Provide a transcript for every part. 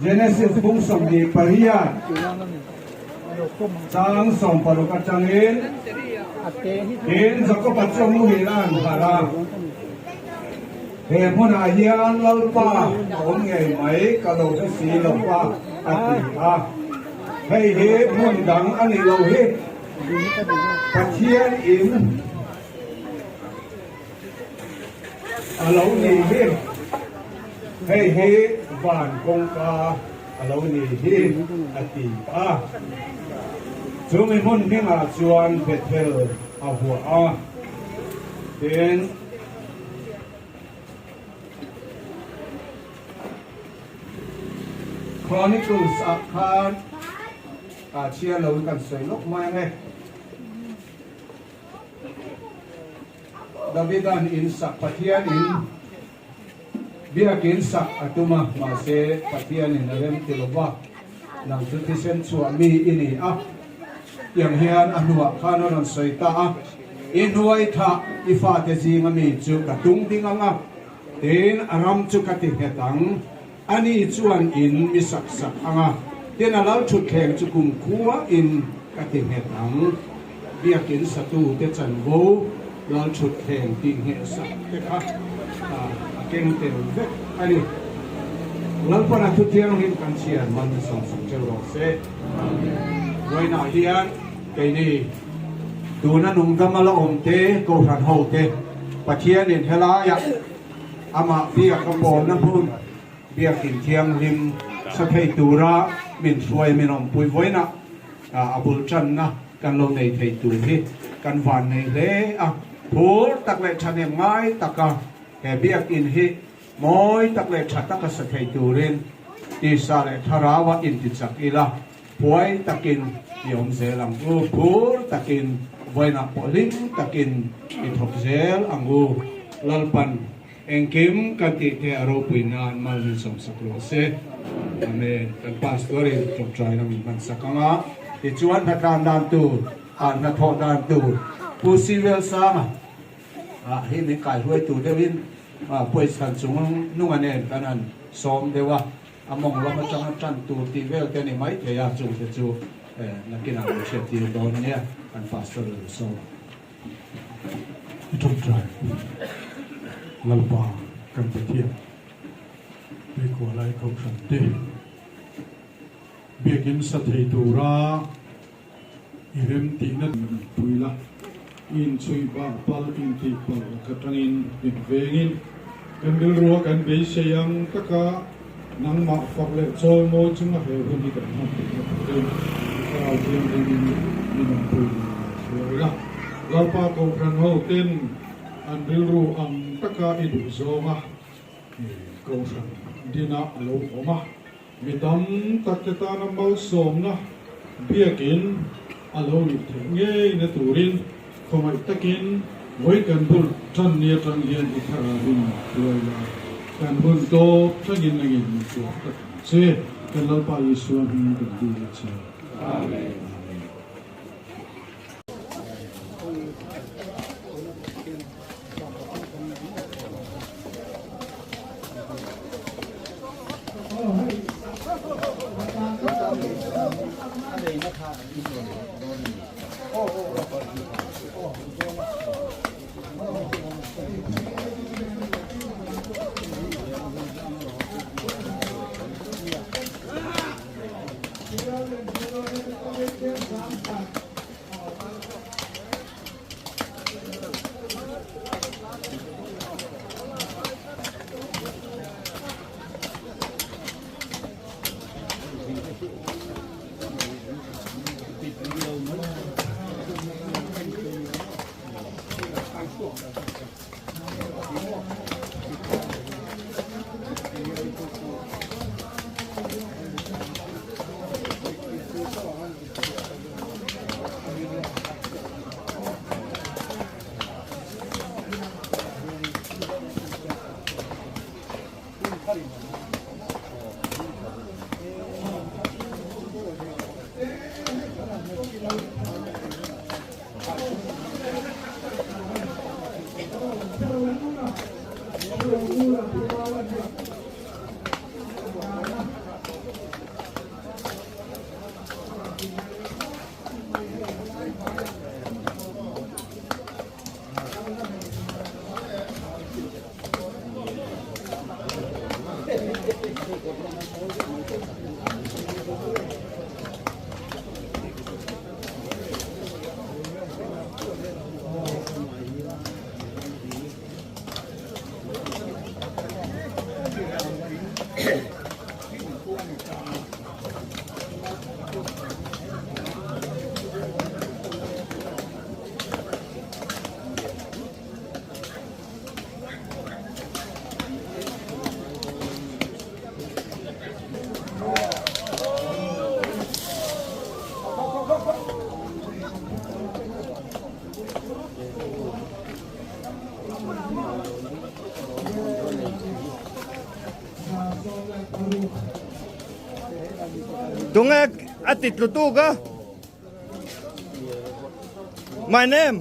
Genesis bung 28 chang 60 atangin, Tin, Jakoba chu a muhil a han harh a, He hmunah hian Lalpa a awm ngei mai ka lo hre si lo va, a ti a. Hei hi hmun dang a nih loh hi, Pathian in A lo nih hi, hei hi van kawngka a lo nih hi, a ti a. Chu mi hmun hmingah chuan Bethel a huah a, tin, Chronicles ah khan a chhiar lo in kan sawi lawk mai ang e. Davida'n in sak Pathian in biakin sak a tum a, mahse Pathianin a rem ti lo va, nang chu thisen chhuah mi i ni a, tiang hian a hnuah khan a rawn sawi ta a, I hnuai thah i fate zinga mi chu ka tung ding ang a, tin a ram chu ka ti nghet ang, ani chuan in mi sak sak ang a, tin a lal thutthleng chu kumkhua in ka ti nghet ang. Biakin satute chanvo lal thutthleng tih ngheh sak te kha a keng tel vek a ni. Lalpana thu thianghlim kan chhiar man sawmsak teuh rawh se. Vawiinah hian keini tuna nungdama la awm te, Kohhran ho te, Pathianin helaiah Amah biak a pawlna hmun Biakin Thianghlim sa thei tura min hruai min awmpui vawiinah a bul tanna kan lo nei thei tur hi kan van nei hle a. Phur tak leh thahnem ngai taka he Biakin hi mawi tak leh tha taka sa thei turin tisa leh thlarau-a intichak ila huai takin i awm zel ang u. Phur takin vawiinah pawh hlim takin i thawk zel ang u. Lalpan Engkim kan tih te a ropui nan mal min sawmsak rawh se. Amen. Kan Pastor in tawngtaina min hman sak ang a, tichuan hnatlan dan tur, ah hnathawh dan tur Pu Sivel Sanga ah hi min kaihruai tur deuhin ah pawisa chung nunga nen kan han sawm deuh a, a mawng lam atanga tan tur tih vel te a ni mai thei a, chungte chu nakinah min hriattir dawn nia kan Pastor a lo sawm. I tawngtai Lalpa kan Pathian Tuikualai Kohhran te biakin sa thei tura i remtihna pui la, i inchhuih bak pal intih palh laka tangin min vengin kan rilrua kan beisei ang taka nangmah fak leh chawimawi chunga he hun hi kan hman theihna turin i Thlarau Thianghlimin min awmpui la hruai la. Lalpa Kohhran ho ten an rilru ang taka i duh zawnga Kohhran dina a lo awm a, mi tam tak te tana malsawmna biakin a lo nih theih ngeina turin khawngaih takin vawi kan bul tan ni atang hian i Thlarauin hruai la, kan hun tawp thlengin nangin min tuar tak ang che. Kan Lalpa Isua hmingin kan dil a che. Amen. Tunge a ti tlu tuk a? My name.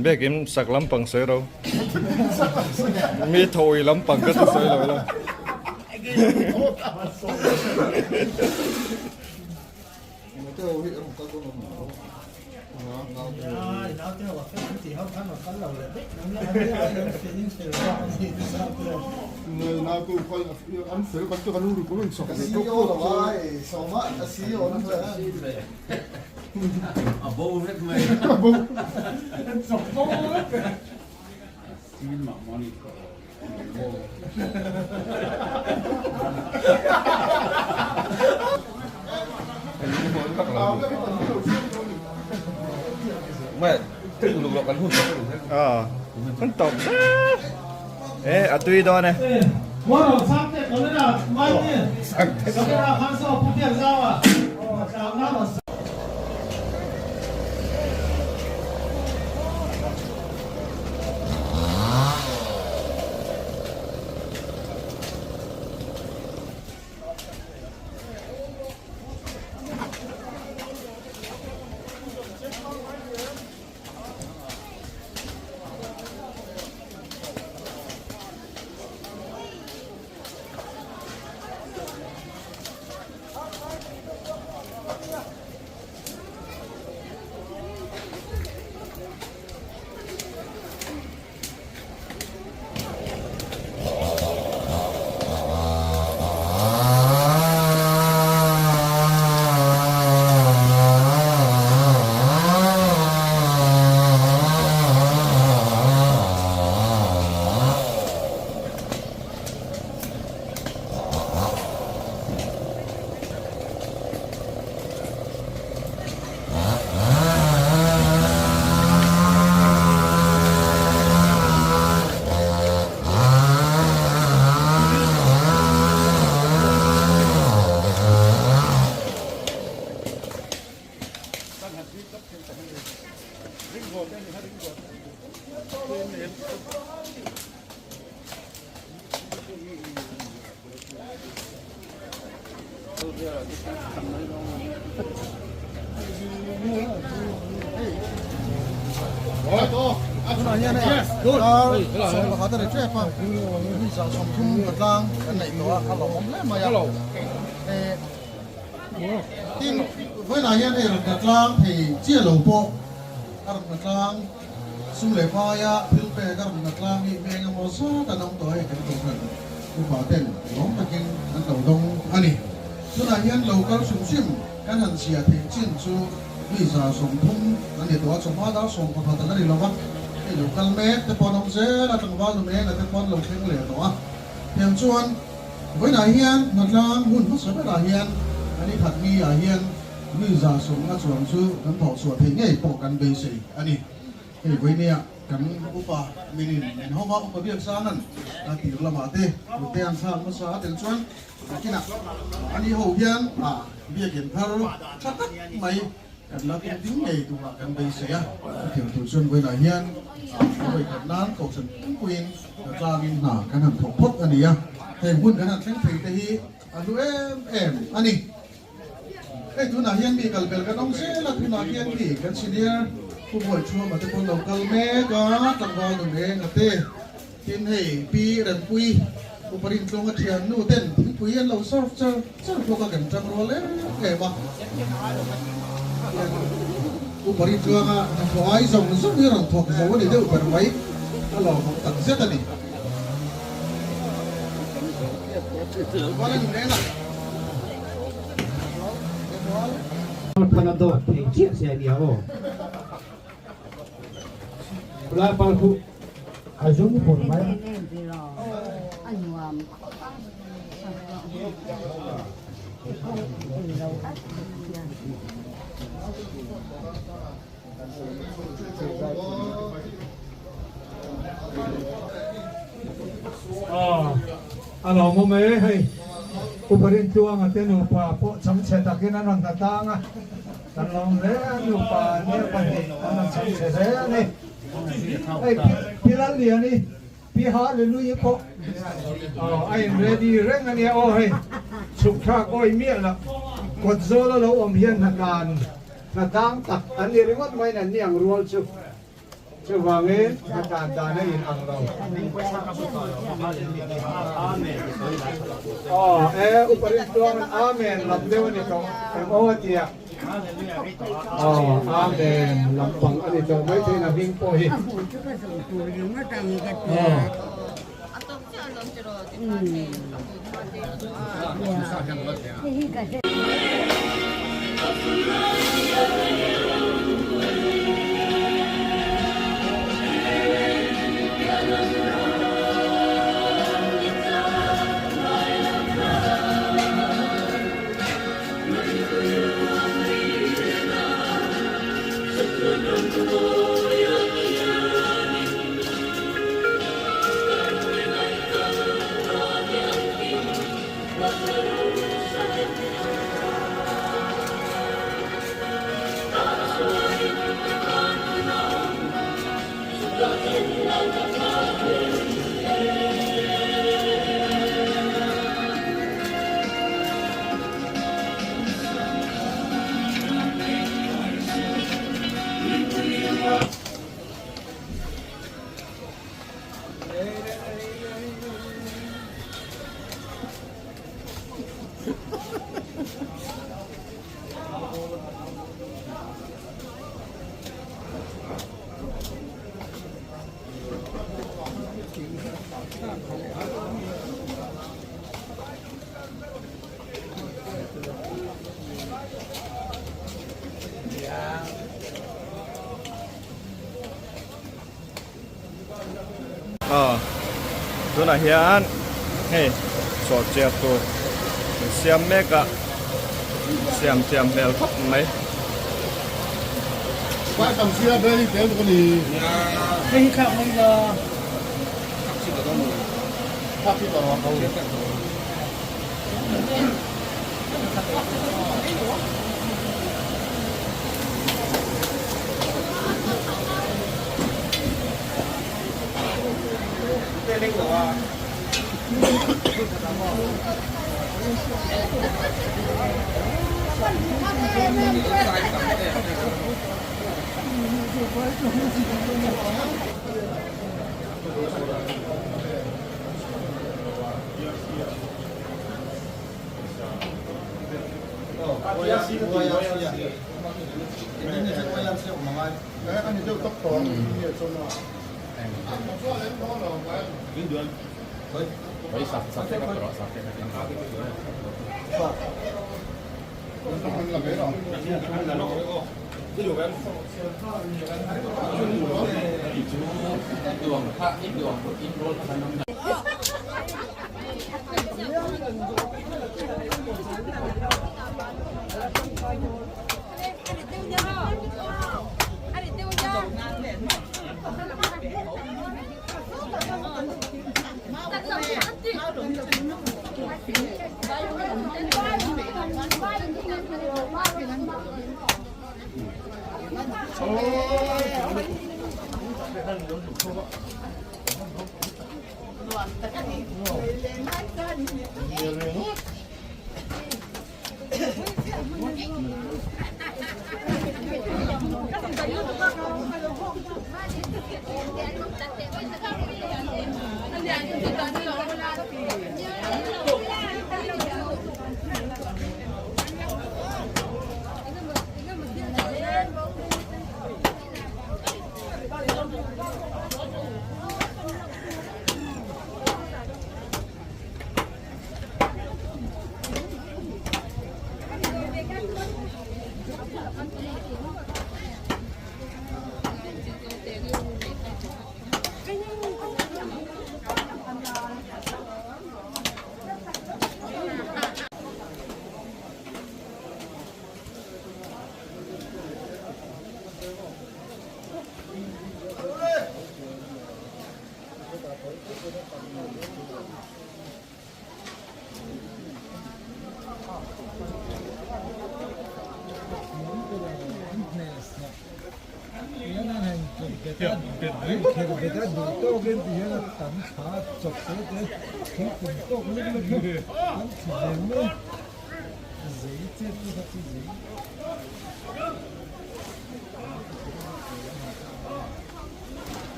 Biakin sak lampang sawi ro. Mi thawi lampang ka chu sawi lo ila. Kan tawp e a tui dawn e. Tunah hian hei dar 11 a ri tep a, mi 130 ka tlang kan neih tawh a, a lawmawm hle mai a. Tin, vawiinah hian hei rawn tlang thei chiah lo pawh a rawn tlang sum leh paia thil pek a rawn tlang hi mi engemaw zat an awm tawh hei kan kohhran upa ten lawm takin an lo dawng a ni. Tunah hian lo kal hrim hrim kan han chhiah theih chin chu mi 130 an ni tawh a, chawhma dar 11 a la ni lo va, hei lo kal mek te pawh an awm zel a, tlangval nu menga te pawh an lo thleng leh tawh a, tiang chuan Vawiinah hian hnatlang hun hmasa berah hian a ni khat ni ah hian mi 150 chuang chu kan thawh chhuah theih ngei pawh kan beisei a ni. Hei vawinia kan upa minin min ho va, upa Biaksanga'n a tir lamah te kut te an thlak hmasa a tel chuan nakinah a ni ho hian a biakin thar tha tak mai Kan la tum ding ngei turah kan beisei a, chutiang tur chuan vawiinah hian a vawi khat nan kohhran pumpuiin tlangin hna kan han thawk phawt a ni a, heng hun kan han thleng thei te hi a hlu em em a ni. Hei tunah hian mi kal bel kan awm zel a, tunah hian khi kan senior Pu Bawichhuama te pawn lo kal mek a, tlangval nu Menga te. Tin hei Pi Rempuii Upa Rintluanga thian nu ten thingpui an lo serve char char bawk a kan tang rual em em a. Tian Upa Rintluanga hnathawh ai zawng zawng hi rawn thawk zo a ni deuh ber mai, a lawmawm tak zet a ni. Phana dawt thei chiah che a nia aw. Lai pal khu a zum hur mai a. A lawmawm e hei Upa Rintluanga te nupa pawh changchhe takin an rawn hna tlang a. Kan lawm hle a, nupa nia pahnih an rawn chhang chhe hle a ni. Hei Pi Lalliani, Pi Hallelujah pawh a in ready reng a nia aw hei chhuk thlak awi miah loh kawt zawl a lo awm hian hnatlan hnatang tak an ni ringawt maiin an ni ang rual chu. Chuvangin a tan dan a in ang lo. Aw e upa Rintluangin Amen lam deuh a ni tawh em aw a tia. Aw Amen lampang a ni tawh maithei na hming pawh hi. Aw. Aw tunah hian hei sawh chiah tur an siam mek a siam thiam hmel khawp mai.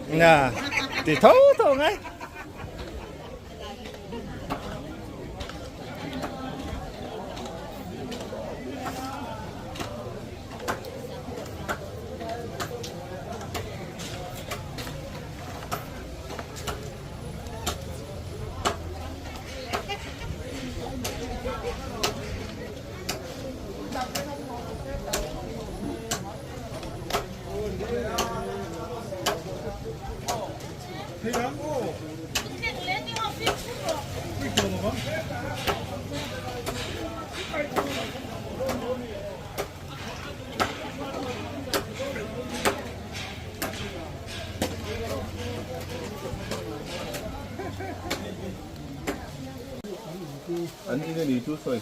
Nè, thì thấu thấu ngay. An in a ni chu sawi.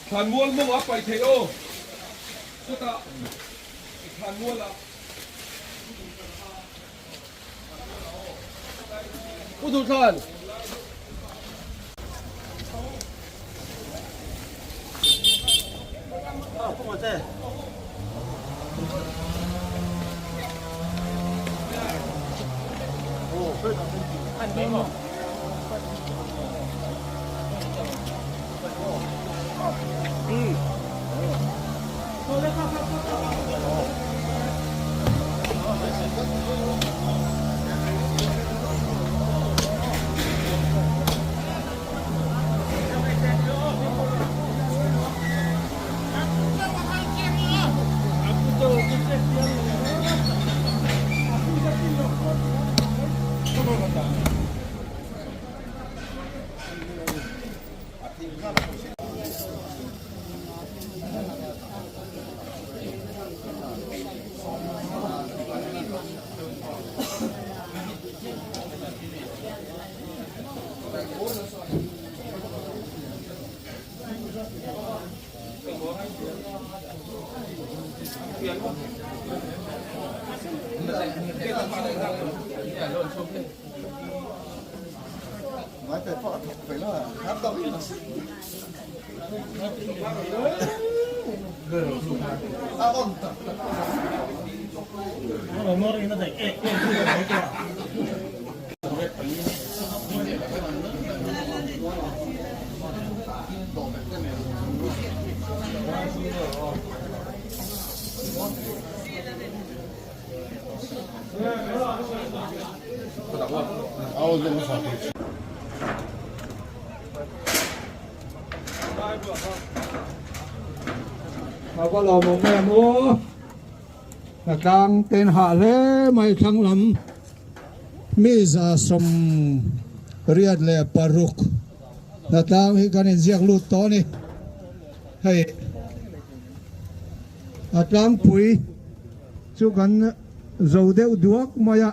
Thlanmual mawng a paih theih aw. Chutah i thlanmual ah. Pu Duhthlan. A va lawmawm em aw Hnatlang ten hah hle mai thlang lam mi 186 Hnatlang hi kan inziak lut tawh a ni hei a tlangpui chu kan zo deuh duak mai a.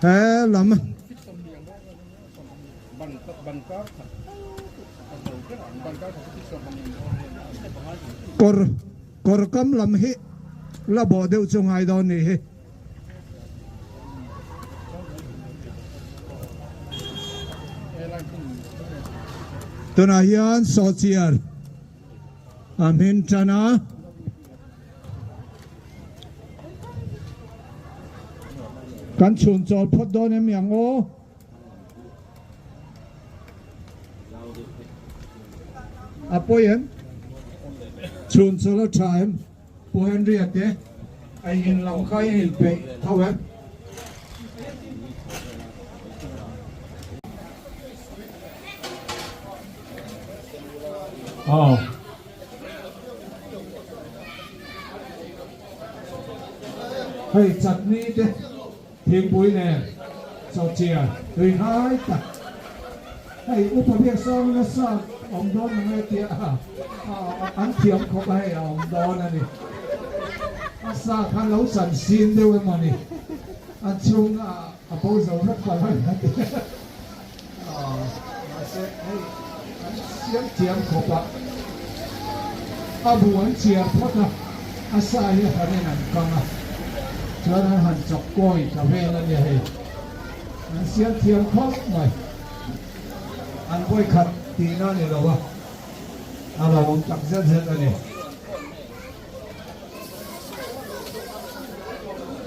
He lam kawr kawr kam lam hi la bawh deuh chu ngai dawn nih hi. Tunah hian sawhchiar a hmin tan a. Kan chhun chawl phawt dawn em yang aw. A pawi em? Chhun chawl a tha em? Pu Henry a te a in lam kha i inpeih tho em? Aw. Hei chutney te thingpui nen chawhchia tui ngai tak hei upa biak sang nasa awm dawn ang e tia an thiam khawp a hei a awm dawn a ni a sa kha lo chan sin deuh emaw ni a chhung a bo zo vek palh a ni a ti Mahse hei an siam thiam khawp a, a bu an chiar phawt a, a sa hi a hranin an kang a, chuan an han chawk kawi ta vel a nia hei. An siam thiam khawp mai. An vawikhat tihna a ni lo a, a lo awm tak zet zet a ni.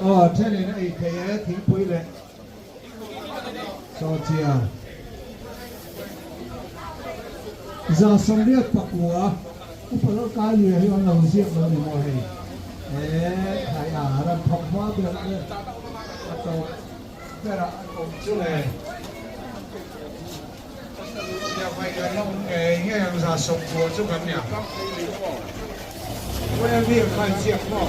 Aw, thenin a ei thei e, thingpui leh. Sawhchiar 189 upa lo kai lui hi an lo ziak lo ni maw hei e khai a ran thawk hma ber ber a tawp berah an awm chu le Siamhai kan la awm ngei ngei ang 190 chu kan nia Khawi mi kha in ziak maw?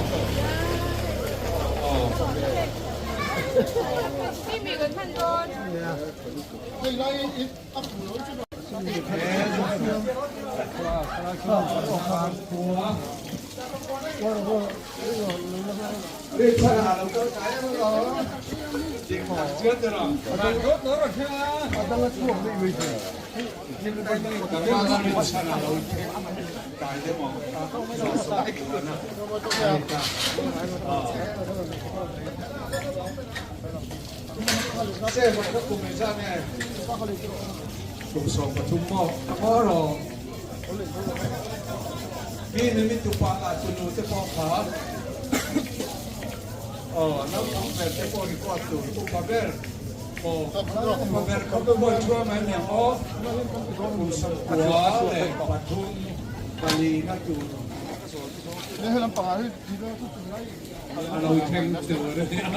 Kum 13 maw maw rawh mi ni mi tupa lah tunu te pawh kha aw naupang ber te pawh record tur upa ber aw upa ber kha pawh thuam a nia maw kum 93 leh pathum pali na tur a lo thleng tur a nia.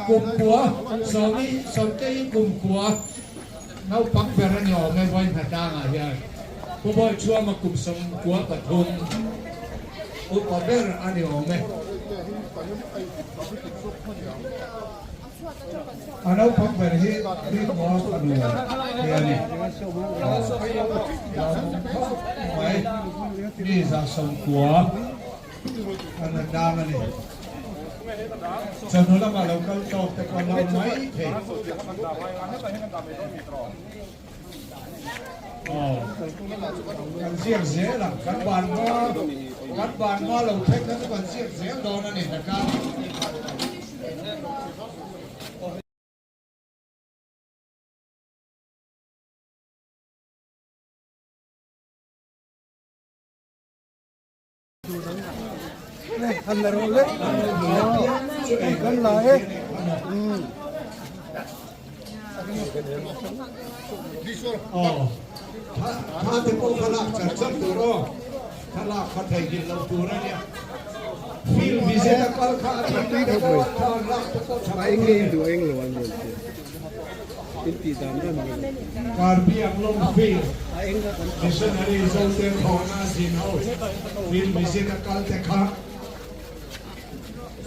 Kumkua Sawmi Sawmtei kumkua naupang ber a ni awm e vawi hnatlangah hian Pu Bawichhuama kum 93 upa ber a ni awm e. A naupang ber hi Rinmual fanu hi a ni. Lawmawm khawp mai mi 190 an la tlang a ni. Chawhnu lamah lo kal tawk te pawh an lo awm mai thei. Aw, kan ziak zel ang, kan ban hma, kan ban hma lo thleng kha chu kan ziak zel dawn a ni hnatlang. Tha te pawh kha lak char char tur aw, thlalak kha theihnghilh loh tur a nia. Field visit a kal kha a tih te pawh thla an lak te pawh tha khawp mai. Karbi Anglong Field Missionary Zote thawhna zin ho field visit a kal te kha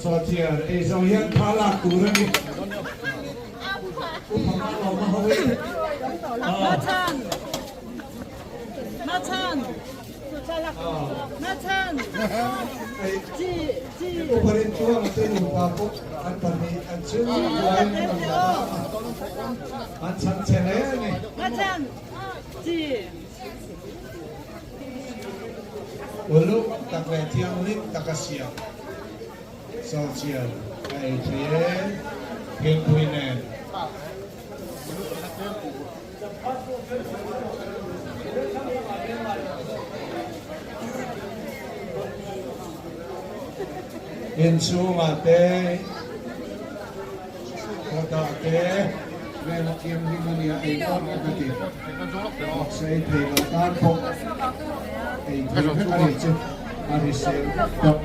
Sawthiar ei zo hian thla lak tur a ni. Upa Malawma ho in. Upa Rinchuanga te nupa pawh an pahnih an chhung buaiin an rawn la a, an chhan che hle a ni. Uluk tak leh thianghlim taka siam Sawthiar a ei thei e, thingpui nen. Inchhungah te, kawtah te vel a thianghlim a nia ei dawn ka ka ti. Vawksa ei thei lo tan pawh ei thei vek a nih chu a hrisel vek tawh.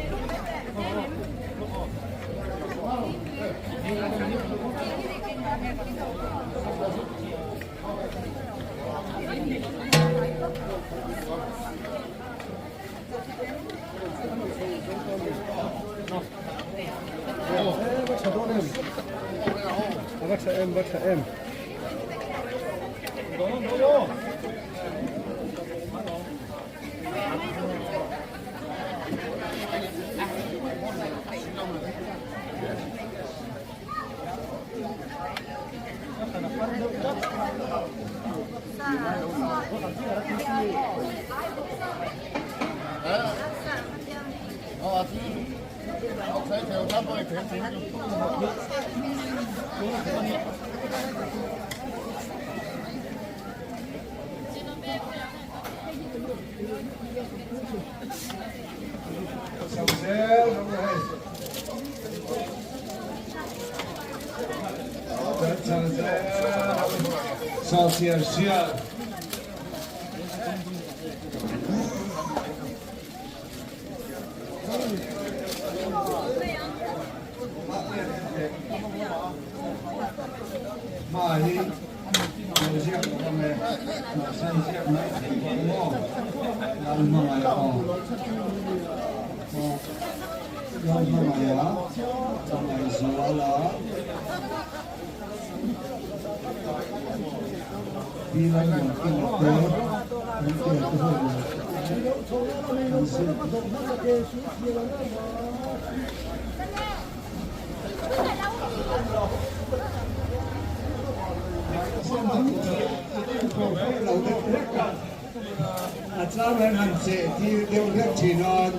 Lalhmangaiha aw. Lalhmangaiha, Hmangaihzuala, Pi Lalmuankima te, kan tia te ho in an zir. A chang hian han cheh tir deuh hlek thin a.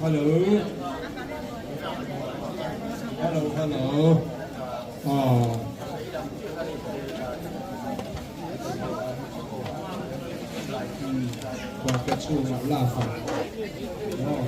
Hello. Hello, hello. Oh. Khualke chhungah lak a. Oh.